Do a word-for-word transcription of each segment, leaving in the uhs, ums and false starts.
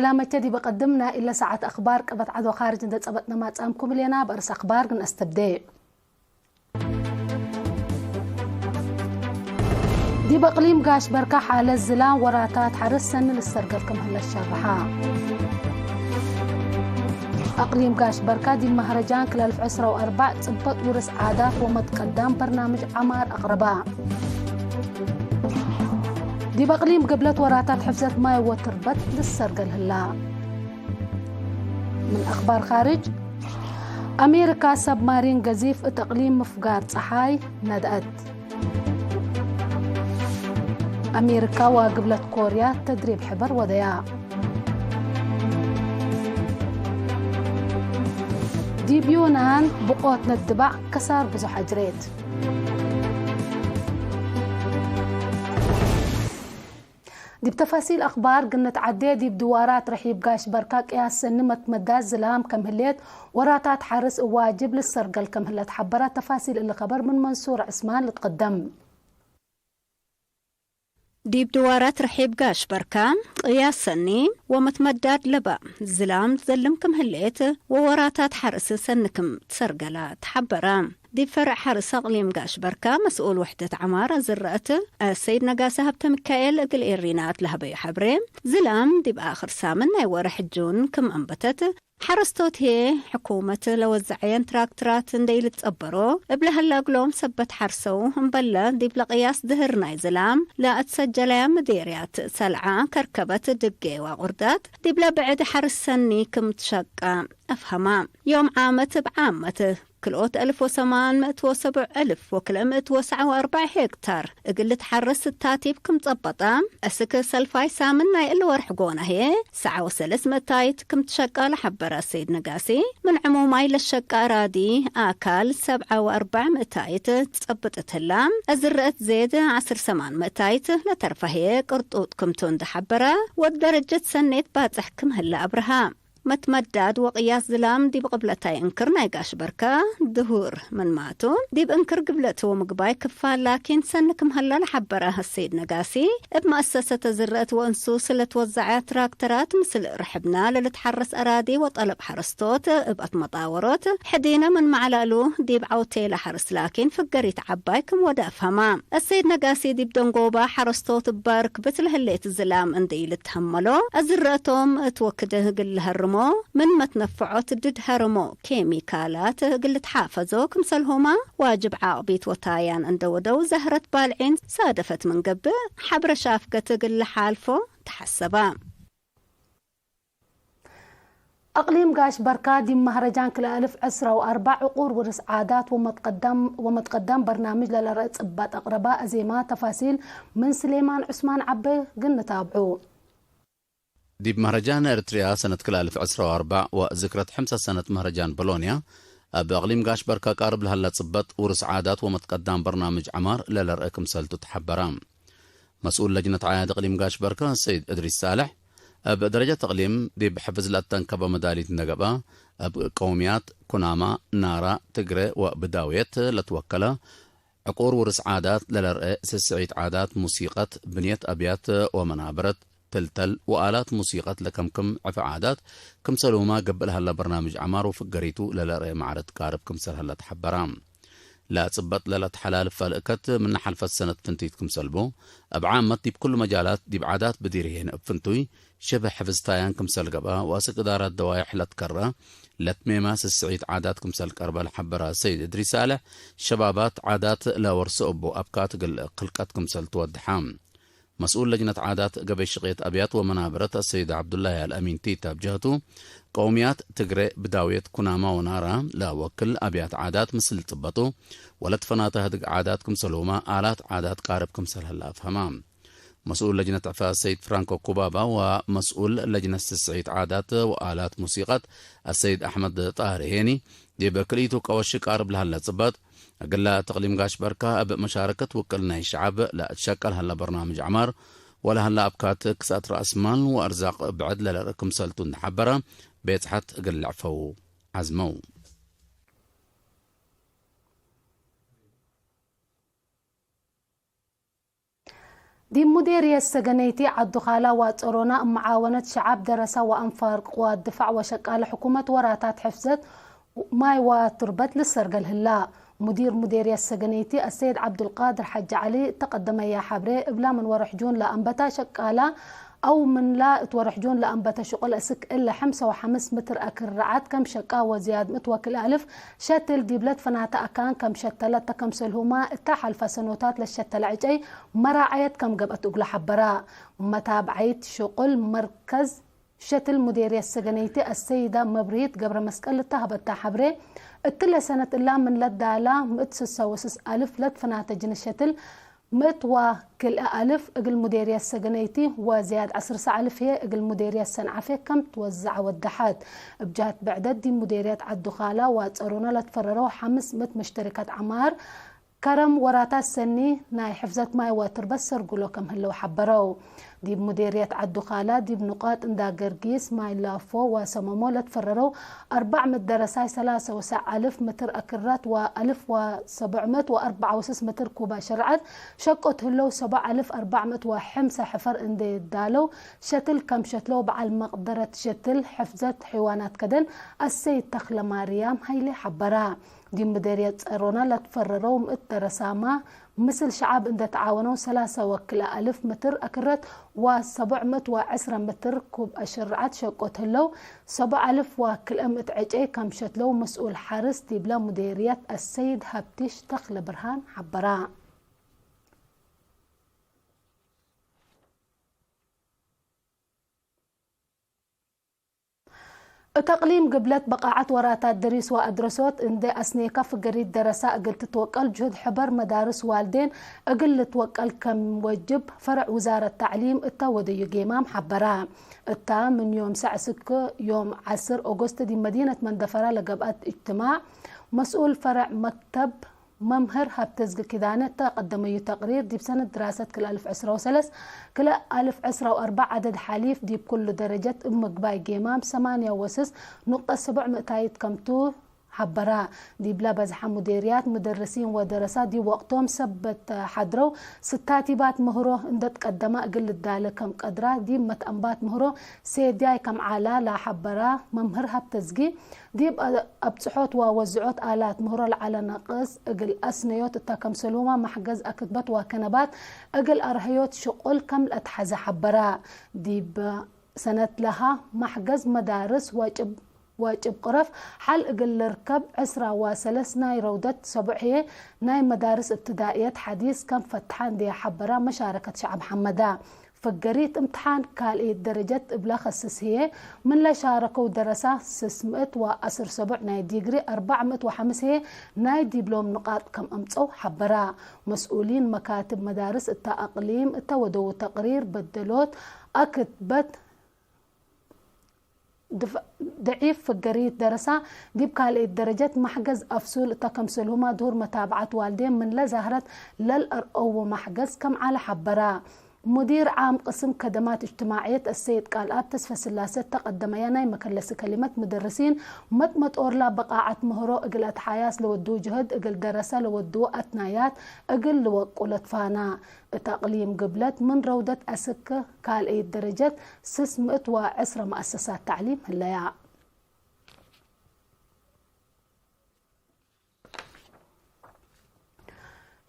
ላመቼ ዲብ ቀድም ናይ እለ ሰዓት አክባር ቅበት ዐድ ወካርጅ እንዴ ጸበጥነ ማጽአምኩም ህሌና። በእርስ አክባር ግን አስተብዴ። ዲብ እቅሊም ጋሽ በርካ ሓለት ዝላም ወራታት ሐርስ ሰኒ ልሰርገል ክም ህለ ሸርሐ። እቅሊም ጋሽ በርካ ዲብ መህረጃን ክል አልፍ ዕስራ ወአርበዕ ጽበጥ ውርስ ዓዳት ወመትቀዳም በርናምጅ ዐማር አቅረባ። ዲብ እቅሊም ግብለት ወራታት ሕፍዘት ማይ ወትርበት ልሰርገል ህላ። ምን አክባር ካርጅ፣ አሜሪካ ሰብማሪን ገዚፍ እት እቅሊም ምፍጋር ጸሓይ ነድአት። አሜሪካ ወግብለት ኮርያ ተድሪብ ሕበር ወደያ። ዲብ ዩናን ብቆት ነትባዕ ከሳር ብዙሕ አጅሬት። ዲብ ተፋሲል አክባር ግንትዓዴ፣ ዲብ ድዋራት ርሒብ ጋሽ በርካ ቅያስ ሰኒ መትመዳት ዝላም ከም ህሌት፣ ወራታት ሐርስ እብ ዋጅብ ልሰርገል ከም ህለ ተሐበረ። ተፋሲል እሊ ከበር ምን መንሱር ዕስማን ልትቀደም። ዲብ ድዋራት ርሒብ ጋሽ በርካ ቅያስ ሰኒ ወመትመዳድ ለበ ዝላም ዘልም ክም ህሌት፣ ወወራታት ሐርስ ሰኒ ክም ትሰርገለ ተሐበረ። ዲብ ፈርዕ ሐርስ አቅሊም ጋሽ በርካ መስኡል ወሕደት ዐማር አዝረአት አሰይድ ነጋሲ ሀብተሚካኤል እግል ኤሪና እት ለሀበዩ ሐብሬ፣ ዝላም ዲብ አክር ሳምን ናይ ወርሕ ጁን ክም አንበተት፣ ሐረስቶት ህዬ ሕኩመት ለወዘዐየን ትራክትራት እንዴ ኢልትጸበሮ እብ ለሀለ እግሎም ሰበት ሐርሰው፣ እምበለ ዲብ ለቅያስ ድህር ናይ ዝላም ለአትሰጀለያ ምዴርያት ሰልዐ ከርከበት ድጌ ወአቁርዳት ዲብለ ብዕድ ሐርስ ሰኒ ክም ትሸቀ አፍሀማ። ዮም ዓመት እብ ዓመት ክልኦት አልፍ ወሰማን ምእት ወሰብዕ አልፍ ወክልኤ ምእት ወሰዐ ወአርበዕ ሄክታር እግል ልትሐረስ ታቲብ ክም ጸበጠ፣ እስክ ሰልፋይ ሳምን ናይ እሊ ወርሕ ጎነ ህዬ ሰዐ ወሰለስ ምእታይት ክም ትሸቀ ለሐበረ ሰይድ ነጋሲ፣ ምን ዕሙማይ ለሸቀ አራዲ አካል ሰብዐ ወአርበዕ ምእታይት ትጸብጥ እት ህላ፣ አዝረአት ዜድ ዐስር ሰማን ምእታይት ለተርፈ ህዬ ቅርጡጥ ክምቱ እንዴ ሐበረ፣ ወእብ ደረጀት ሰኔት ባጽሕ ክም ህለ አብርሀ። መትመዳድ ወቅያስ ዝላም ዲብ ቅብለታይ እንክር ናይ ጋሽ በርከ ድሁር ምንማቱ፣ ዲብ እንክር ግብለት ወምግባይ ክፋል ላኪን ሰኒ ክም ሀለ ለሐበረ አሰይድ ነጋሲ፣ እብ መአሰሰት ዝረአት ወእንሱስ ለትወዘዐ ትራክተራት ምስል ርሕብና ለልትሐረስ አራዲ ወጠለብ ሐረስቶት እብ አትመጣወሮት፣ ሕዲነ ምን መዕለሉ ዲብ ዐውቴ ለሐርስ ላኪን ፍገሪት ዐባይ ክም ወደ አፍሀማ። አሰይድ ነጋሲ ዲብ ደንጎባ ሐረስቶት እበ ርክብት ለህሌት ዝላም እንዴ ኢልትሀመሎ፣ አዝረአቶም እት ወክድ እግል ለሀርሞ፣ ምን መትነፈዖት ድድ ሀርሞ ኬሚካላት እግል ልትሓፈዞ ክምሰልሁመ ዋጅብ ዓቅቢት ወታያን እንደ ወደው፣ ዘህረት ባልዒን ሳደፈት ምን ገብእ፣ ሐብረ ሻፍገት እግል ለሓልፎ ተሐሰበ። እቅሊም ጋሽ በርካ ዲብ መህረጃን ክልኤ አልፍ ዕስራ ወአርበዕ ዕቁር ውርስ ዓዳት ወመትቀዳም፣ ወመትቀዳም በርናምጅ ለለርአ ጽባጥ አቅረበ። አዜማ ተፋሲል ምን ስሌማን ዑስማን ዐቤ ግን ንታብዑ። ዲብ መህረጃን ኤረትርያ ሰነት ክልኤ አልፍ ዕስራ ወአርበዕ ወዝክረት ሕምሰ ሰነት መህረጃን ቦሎንያ፣ እብ እቅሊም ጋሽ በርካ ቃርብ ለሀለ ጽበጥ ውርስ ዓዳት ወመትቀዳም በርናምጅ ዐማር ለለርአ ክምሰልቱ ተሐበረ። መስኡል ለጅነት ዓያድ እቅሊም ጋሽ በርካ ሰይድ እድሪስ ሳልሕ፣ እብ ደረጀት እቅሊም ዲብ ሕፍዝ ለአተንከበ መዳሊት እንዴ ገብአ፣ እብ ቀውምያት ኩናማ፣ ናራ፣ ትግሬ ወብዳውየት ለትወከለ ዕቁር ውርስ ዓዳት ለለርአ ስስዒት ዓዳት፣ ሙሲቀት፣ ብንየት አብያት ወመናበረት፣ ትልተል ወአላት ሙሲቀት ለከምክም ዕፌ ዓዳት ክምሰልሁመ ገብእ ለሀለ በርናምጅ ዐማር ወፍገሪቱ ለለርአ መዕረድ ቃርብ ክምሰል ሀለ ተሐበረ። ለጽበጥ ለለትሐላልፍ ፈልእከት ምነ ሐልፈት ሰነት ፍንቲት ክምሰል ቡ፣ እብ ዓመት ዲብ ኩሉ መጃላት ዲብ ዓዳት ብዲር ህዬ እብ ፍንቱይ ሽብህ ሕፍዝ ታያን ክምሰል ገብአ ወአስክ እዳራት ደዋይሕ ለትከረ ለትሜመ ስስዒት ዓዳት ክምሰል ቀርበ ለሐበረ ሰይድ እድሪስ ሳልሕ፣ ሸባባት ዓዳት ለወርሶ እቡ አብካት እግል ክልቀት ክምሰል ትወድሐ። መስኡል ለጅነት ዓዳት ገበይ ሽቄት አብያት ወመናበረት አሰይድ ዐብዱላሂ አልአሚን ቲታ እብ ጀህቱ፣ ቀውምያት ትግሬ፣ ብዳውየት፣ ኩናማ ወናራ ለወክል አብያት ዓዳት ምስል ልጽበጡ ወለትፈናተ ህድግ ዓዳት ክምሰልሁመ፣ አላት ዓዳት ቃርብ ክምሰል ሀለ አፍሀማ። መስኡል ለጅነት ዕፈ ሰይድ ፍራንኮ ኩባባ ወመስኡል ለጅነት ስስዒት ዓዳት ወአላት ሙሲቀት አሰይድ አሕመድ ጣህር ሄኒ፣ ዲብ ክልኢቱ ቀወሺ ቃርብ ለሀለ ጽበጥ፣ እግለ ተቅሊም ጋሽ በርካ እብ መሻረከት ውቅል ናይ ሸዐብ ለእትሸቀል ሀለ በርናምጅ ዐማር ወለሀለ አብካት ክስአት ረአስማል ወአርዛቅ ብዕድ ለለርእ ክምሰልቱ እንዴ ሐበረ፣ ቤጽሐት እግል ልዕፈው ዐዝመው። ዲብ ሙዴርየት ሰገነይቲ ዐዱ-ካላ ዋጸሮና እብ መዓወነት ሸዐብ ደረሳ ወአንፋር ቅዋት ድፋዕ ወሸቃለ ሕኩመት ወራታት ሕፍዘት ማይ ወቱርበት ልሰርገል ህላ። ሙዲር ሙዴርየት ሰገነይቲ አሰይድ ዐብዱልቃድር ሐጂ ዐሊ እተ ቀደመያ ሐብሬ፣ እብላ ምን ወርሕ ጁን ለአንበታ ሸቃላ አው ምንላ እት ወርሕ ጁን ለአንበተ ሽቁል እስክ እለ ሐምሰ ወሐምስ ምትር አክር ረዓድ ከም ሸቃ ወዝያድ ምእት ወክልኤ አልፍ ሸትል ዲብለ ትፈናተ አካን ከም ሸተለ እተ ከምሰልሁመ እተ ሐልፈ ሰኖታት ለሸተለ ዕጨይ መራዐየት ከም ገብአት እግሉ ሐበራ። መታብዐይት ሽቁል መርከዝ ሸትል ሙዴርየት ሰገነይቲ አሰይዳ መብርሂት ገብረመስቀል እተ ሀበታ ሐብሬ፣ እትለ ሰነት እላ ምን ለዳላ ምእት ስሳ ወስስ አልፍ ለትፈናተ ጅንስ ሸትል ምእት ወክልኤ አልፍ እግል ሙዴርየት ሰገነይቲ ወዝያድ ዐስር አልፍ ህዬ እግል ሙዴርየት ሰንዓፌ ከም ትወዘዐ ወደሐት። እብ ጀህት ብዕደት ዲብ ሙዴርየት ዐዱ-ካላ ዋጸሮና ለትፈረረው ሐምስ ምእት ሙሽተሪከት ዐማር ከረም ወራታት ሰኒ ናይ ሕፍዘት ማይ ወትርበት ሰርጉሎ ከም ህለው ሐበረው። ዲብ ሙዴርየት ዐዱ-ካላ ዲብ ንቃጥ እንዳ ገርጊስ፣ ማይ ላፎ ወሰመሞ ለትፈረረው አርበዕ ምእት ደረሳይ ሰላሰ ወሰዕ አልፍ ምትር አክረት ወአልፍ ወሰብዕ ምእት ወአርበዕ ወስስ ምትር ኩብ አሸርዐት ሸቆት ህለው ሰብዕ አልፍ አርበዕ ምእት ወሐምሰ ሕፈር እንዴ ዳለው ሸትል ከም ሸትለው በዐል መቅደረት ሸትል ሕፍዘት ሐይዋናት ከደን አሰይድ ተክለማርያም ሀይሌ ሐበራ። ዲብ ምዴርየት ጸሮና ለትፈረረው ምእት ደረሳማ ምስል ሸዐብ እንዴ ተዓወነው ሰላሰ ወክልኤ አልፍ ምትር አክረት ወሰብዕ ምእት ወዐስረ ምትር ኩብ አሸርዐት ሸቆት ህለው፣ ሰብዕ አልፍ ወክልኤ ምእት ዕጨይ ከም ሸትለው መስኡል ሐርስ ዲብለ ሙዴርየት አሰይድ ሀብትሽ ተክለብርሃን ሐበራ። እት አቅሊም ግብለት በቃዐት ወራታት ደሪስ ወአድረሶት እንዴ አስኔከ ፍገሪት ደረሳ እግል ትትወቀል ጅሁድ ሕበር መዳርስ ዋልዴን እግል ልትወቀል ከም ወጅብ ፈርዕ ውዛረት ተዕሊም እተ ወደዩ ጌማም ሐበራ። እታ ምን ዮም ሰዕ እስክ ዮም ዐስር ኦጎስት ዲብ መዲነት መንደፈራ ለገብአት እጅትማዕ መስኡል ፈርዕ መክተብ መምህር ሀብተዝጊ ኪዳነ እተ ቀደመዩ ተቅሪር፣ ዲብ ሰነት ድራሰት ክልኤ አልፍ ዕስራ ወሰለስ፣ ክልኤ አልፍ ዕስራ ወአርበዕ ዐደድ ሐሊፍ ዲብ ኩሉ ደረጀት እብ ምግባይ ጌማም ሰማንያ ወስስ ኑቅጠት ሰቡዕ ምእታይት ከምቱ ሐበራ። ዲብለ በዝሐ ሙዴርያት፣ ሙደርሲን ወደረሳት ዲብ ወቅቶም ሰበት ሐድረው ስታቲባት ምህሮ እንደ ትቀደማ እግል ልዳለ ከም ቀድራ ዲብ መትአንባት ምህሮ ሴድያይ ከም ዐላ ለሐበራ መምህር ሀብተዝጊ፣ ዲብ አብጽሖት ወወዝዖት አላት ምህሮ ለዐለ ነቅስ እግል አስነዮት እተ ከምሰልሁመ መሕገዝ አክትበት ወከነባት እግል አርሀዮት ሽቁል ከም ለአትሐዘ ሐበራ። ዲብ ሰነት ለሀ መሕገዝ መዳርስ ወጭብ፣ ወጭብ ቅረፍ ሐል እግል ልርከብ ዕስራ ወሰለስ ናይ ረውደት ሰቡዕ ህዬ ናይ መዳርስ እብትዳእየት ሐዲስ ከም ፈትሐ እንዴ ሐበራ መሻረከት ሸዐብ ሐመዳ። ፍገሪት እምትሓን ካልኢት ደረጀት እብለ ከስስ ህዬ፣ ምን ለሻረከው ደረሳ ስስ ምእት ወዐስር ሰቡዕ ናይ ዲግሪ፣ አርበዕ ምእት ወሐምስ ህዬ ናይ ዲብሎም ንቃጥ ከም አምጸው ሐበራ። መስኡሊን መካትብ መዳርስ እተ አቅሊም እተ ወደዉ ተቅሪር በደሎት አክትበት ድፍ-፣ ድዒፍ ፍገሪት ደረሳ ዲብ ካልኢት ደረጀት መሕገዝ አፍሱል እተ ከምሰልሁመ ድሁር መታብዐት ዋልዴን ምንለ ዛህረት ለልአርአው መሕገዝ ከም ዐለ ሐበራ። ሙዲር ዓም ቅስም ከደማት እጅትማዕየት አሰይድ ቃልኣብ ተስፈስላሴ እተ ቀደመያ ናይ መከለሲ ከሊመት፣ ሙደርሲን መጥመጦርላ በቃዐት ምህሮ እግል አትሓያስ ለወድዉ ጅህድ እግል ደረሰ ለወድዉ አትናያት እግል ልወቁ ለትፋና። እት አቅሊም ግብለት ምን ረውደት አስክ ካልአይት ደረጀት ስስ ምእት ወዐስረ መአሰሳት ተዕሊም ህለያ።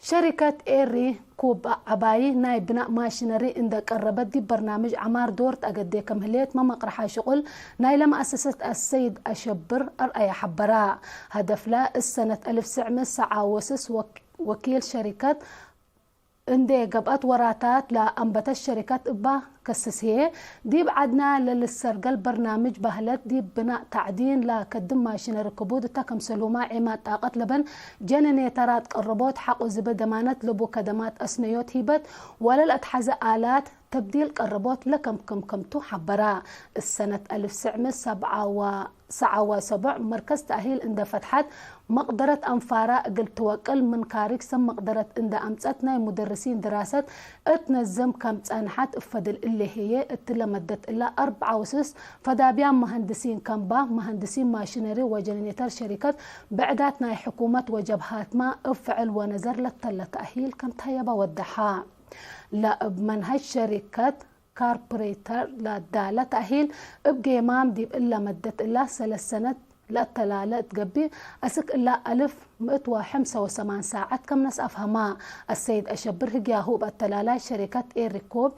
ሸሪከት ኤሪ ኩብ ዐባዪ ናይ ብናእ ማሽነሪ እንደ ቀረበት ዲብ በርናምጅ ዐማር ዶር ተአገዴ ከም ህሌት መመቅረሓ ሽቁል ናይለ መአሰሰት አሰይድ አሸብር አርአየ ሐበራ። ሀደፍለ እሰነት አልፍ ስዕ ምእት ሰዓ ወስስ ወክ-፣ ወኪል ሸሪከት እንዴ ገብአት ወራታት ለአንበተት ሸሪከት እባ ከስስ ህዬ፣ ዲብ ዐድና ለልሰርገል በርናምጅ በህለት ዲብ ብናእ ታዕዲን ለከድም ማሽነሪ ክቡድ እተ ከምሰልሁመ ዔማት ጣቀት ለበን ጀነኔተራት ቀረቦት ሐቆ ዝበ ደማነት ለቡ ከደማት አስነዮት ሂበት ወለልአትሐዘ አላት ተብዲል ቀረቦት ለከምክም ክምቱ ሐበራ። እሰነት አልፍ ስዕ ምእት ሰብዓ ወ-፣ ሰዓ ወሰቡዕ መርከዝ ተእሂል እንደ ፈትሐት፣ መቅደረት አንፋራ እግል ትወቅል ምን ካሪጅ ሰብ መቅደረት እንደ አምጸት ናይ ሙደርሲን ድራሰት እት ነዝም ከም ጸንሐት እፈድል እሊ ህዬ፣ እትለ መደት እለ አርበዓ ወስስ ፈዳብያን መሀንድሲን ከምባ፣ መሀንድሲን ማሽነሪ ወጀነኔተር ሸሪከት ብዕዳት ናይ ሕኩመት ወጀብሃትመ እብ ፍዕል ወነዘር ለተለ ተእሂል ከም ተህየበ ወደሐ። ለእብ መንሀጅ ሸሪከት ካርፕሬተር ለዳለ ተእሂል እብ ጌማም ዲብ እለ መደት እላ ሰለስ ሰነት ለአተላለ እት ገብእ፣ አስክ እላ አልፍ ምእት ወሐምሰ ወሰማን ሳዐት ከም ነስአፍ ሀማ። አሰይድ አሸብር ህግያሁ እብ አተላላይ ሸሪከት ኤሪኮብ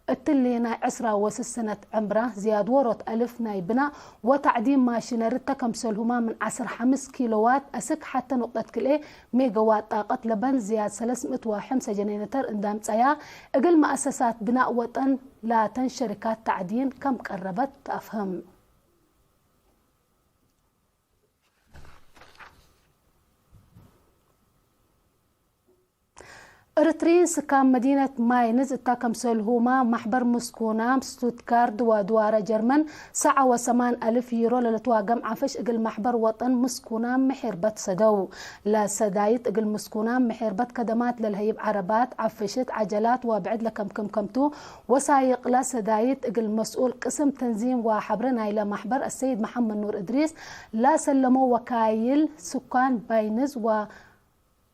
እትሊ ናይ ዕስራ ወስስ ሰነት ዕምራ ዝያድ ዎሮት አልፍ ናይ ብናእ ወተዕዲን ማሽነሪ ተ ከምሰልሁማ ምን ዐስር ሐምስ ኪሎዋት አስክ ሐተ ኑቅጠት ክልኤ ሜጋዋት ጣቀት ለበን ዝያድ ሰለስ ምእት ወሐምሰ ጀነሬተር እንዳ አምጸያ፣ እግል መአሰሳት ብናእ ወጠን ላተን ሸሪካት ተዕዲን ከም ቀረበት ተአፍህም። እርትሪን ስካን መዲነት ማይንዝ እታ ከምሰልሁማ ማሕበር ምስኩናም ስቱትጋርድ ወድዋረ ጀርመን ሰዓ ወሰማን አልፍ ዩሮ ለልትዋገም ዓፍሽ እግል ማሕበር ወጠን ምስኩናም ምሒርበት ሰደው። ለሰዳይት እግል ምስኩናም ምሒርበት ከደማት ለልሀይብ ዐረባት፣ ዓፍሽት፣ ዐጀላት ወብዕድ ለከምክም ከምቱ ወሳይቅ ለሰዳይት እግል መስኡል ቅስም ተንዚም ወሐብረ ናይለ ማሕበር አሰይድ መሐመድ ኑር እድሪስ ለሰለሞ ወካይል ስኳን ባይንዝ ወ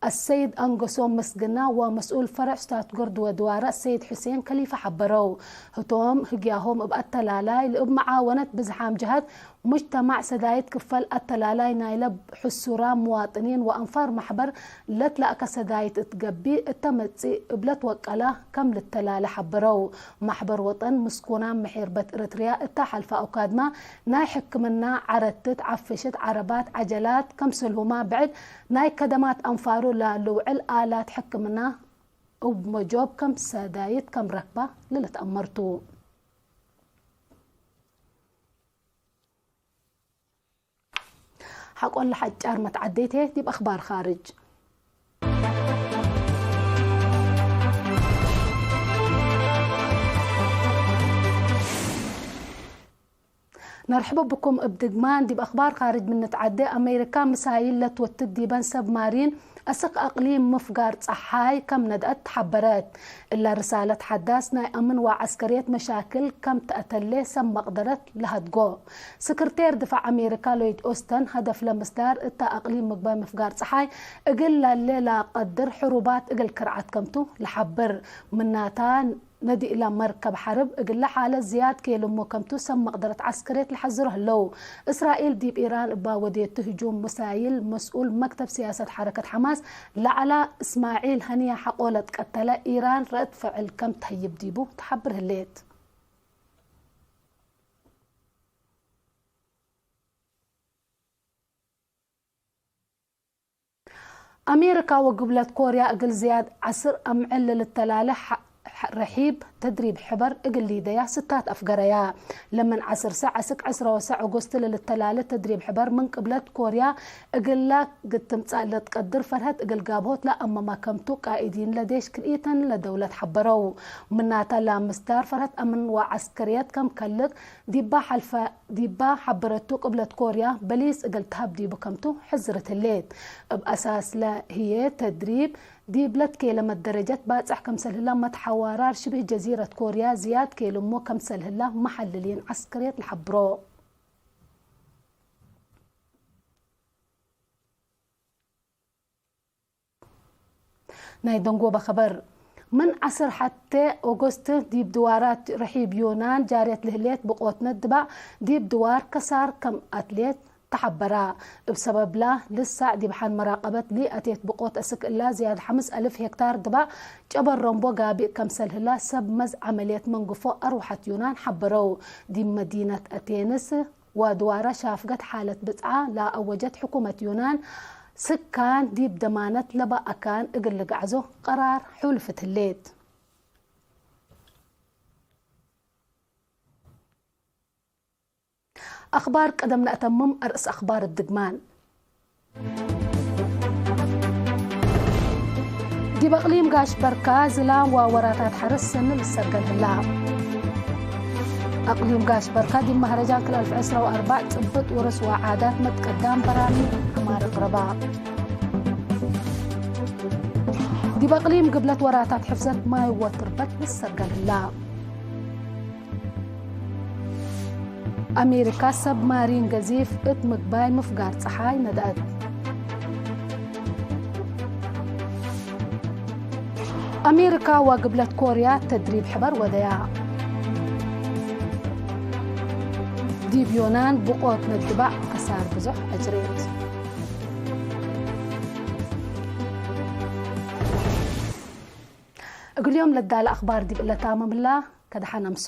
አሰይድ አንገሶም መስግና ወመስኡል ፈረዕ ስታትጎርድ ወድዋረ አሰይድ ሑሴን ከሊፈ ሐበረው። ህቶም ህግያሆም እብ አተላላይ ለእብ መዓወነት ብዝሓም ጀሀት ሙጅተማዕ ሰዳይት ክፈል አተላላይ ናይለ ሕሱራም ምዋጥኒን ወአንፋር ማሕበር ለትላእከ ሰዳይት እት ገብእ እተ መጽእ እብ ለትወቀላ ከም ልተላለ ሐበረው። ማሕበር ወጠን ምስኩናም ምሒርበት እርትርያ እታ ሐልፋ ኡካድማ ናይ ሕክምና፣ ዐረትት፣ ዓፍሽት፣ ዐረባት፣ ዐጀላት፣ ከምሰልሁማ ብዕድ ናይ ከደማት አንፋሩ ለልውዕል አላት ሕክምና እብ መጆብ ከም ሰዳይት ከም ረክባ ለልትአመር ቱ። ሐቆለ ሐጫር መትዓዴቴ ዲብ አክባር ካርጅ። ነርሕቡ ብኩም እብ ድግማን። ዲብ አክባር ካርጅ ምን ንትዓዴ፣ አሜሪካ ምሳይል ለትወትድ ዲበን ሰብ ማሪን አስክ አቅሊም ምፍጋር ጸሓይ ከም ነድአት ተሐበረት። እለ ርሳለት ሐዳስ ናይ አምን ወዐስከርየት መሻክል ከም ተአተሌ ሰብ መቅደረት ለሀድጎ። ስክርቴር ድፋዕ አሜሪካ ሎይድ ኦስተን፣ ሀደፍ ለምስዳር እተ አቅሊም ምግባይ ምፍጋር ጸሓይ እግል ላሌ ለቀድር ሕሩባት እግል ክርዓት ከምቱ ለሐብር። ምናታ፣ ነዲእላ መርከብ ሐርብ እግለ ሓለት ዝያድ ኬልሞ ከምቱ ሰብ መቅደረት ዐስከርየት ለሐዝሮ ህለው። እስራኤል ዲብ ኢራን እባ ወዴቱ ህጁም ምሳይል መስኡል መክተብ ሲያሰት ሐረከት ሐማስ ለዐላ እስማዒል ሀኒየ ሐቆ ለትቀተለ ኢራን ረእት ፍዕል ከም ተህይብ ዲቡ ተሐብር ህሌት። አሜሪካ ወግብለት ኮርያ እግል ዝያድ ዐስር አምዕል ለልተላለ ሐ-፣ ሐ-፣ ረሒብ ተድሪብ ሕበር እግል ሊደያ ስታት አፍገረያ። ለምን ዐስር ሰዕ አስክ ዕስራ ወሰዕ ኦጎስት ለልተላለ ተድሪብ ሕበር ምን ቅብለት ኮርያ እግላ ግትምጻእ ለትቀድር ፈርሀት እግል ጋብሆት ለአመማ ከምቱ ቃኢዲን ለዴሽ ክልኢተን ለደውለት ሐበረው። ምናተ ለምስዳር ፈርሀት አምን ወዐስከርየት ከም ከልቅ ዲባ ሐልፈ ዲባ ሐበረቱ ቅብለት ኮርያ በሊስ እግል ተሀብ ዲቡ ከምቱ ሕዝርት ህሌት። እብ አሳስ ለህዬ ተድሪብ ዲብ ለትኬለመት ደረጀት ባጽሕ ከምሰል ህላ መትሐዋራር ሽብህ ጀዚረት ኮርያ ዝያድ ኬልሞ ከምሰል ህላ መሐልሊን ዐስከርየት ለሐብሮ። ናይ ደንጎበ ከበር። ምን ዐስር ሐቴ ኦጎስት ዲብ ድዋራት ረሒብ ዮናን ጃርየት ለህሌት ብቆትነት ድባእ ዲብ ድዋር ከሳር ከም አትሌት ተሐበራ። እብ ሰበብላ ልሳዕ ዲብ ሐን መራቀበት ሊአቴት ብቆት አስክ እላ ዝያድ ሐምስ አልፍ ሄክታር ድባእ ጨበር ረምቦ ጋቢእ ከምሰል ህላ ሰብ መዝ ዐመልየት መንግፎ አርወሐት ዮናን ሐበረው። ዲብ መዲነት አቴንስ ወድዋረ ሻፍገት ሓለት ብጽዓ ለአወጀት ሕኩመት ዩናን፣ ስካን ዲብ ደማነት ለበ አካን እግል ልግዕዞ ቀራር ሑልፍት ህሌት። አክባር ቀደም ነአተምም። አርእስ አክባር እድግማን። ዲብ አቅሊም ጋሽ በርካ ዝላም ወወራታት ሐርስ ሰኒ ልሰገል ህላ። አቅሊም ጋሽ በርካ ዲብ መህረጃን ክል አልፍ ዕስራ ወአርበዕ ጽብጥ ውርስ ወዓዳት መትቀዳም በራኒ ዐማር አቅረባ። ዲብ አቅሊም ግብለት ወራታት ሕፍዘት ማይ ወትርበት ልሰገል ህላ። አሜሪካ ሰብ ማሪን ገዚፍ እት ምግባይ ምፍጋር ጸሓይ ነድአት። አሜሪካ ወግብለት ኮርያ ተድሪብ ሕበር ወደያ። ዲብ ዮናን ብቆት መድባዕ ከሳር ብዙሕ አጅሬት። እግል ዮም ለዳለ አኽባር ዲብ እለ ታምም ህላ፣ ከደሐን አምሱ።